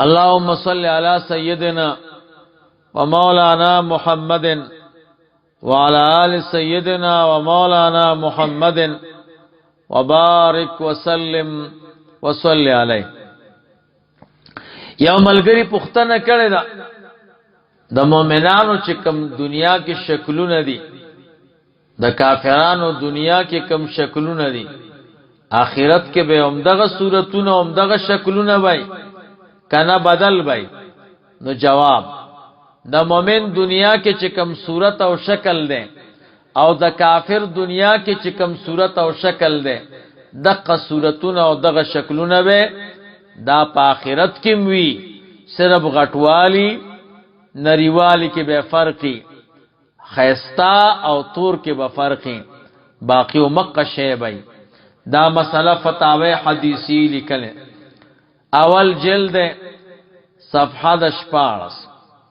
اللهم صل على سيدنا ومولانا محمد وعلى آل سيدنا ومولانا محمد وبارك وسلم وصلي عليه. یو ملګری پوښتنه کړې ده، د مؤمنانو چې کوم دنیا کې شکلونه دي، د کافرانو دنیا کې کوم شکلونه دي، آخرت کې به هم دغه صورتونه هم دغه شکلونه وای کنه بدل وای؟ نو جواب، د مؤمن دنیا کې چې کوم صورت او شکل ده او د کافر دنیا کې چې کوم صورت او شکل ده، دغه صورتونه او دغه شکلونه به دا په آخرت کې وي، صرف غټوالی نریوالی کې به فرقي، خیستا او تور کې به فرقي، باقی مقه شی بای. دا مسله فتاوی حدیثی لیکل، اول جلد، صفحه د 16.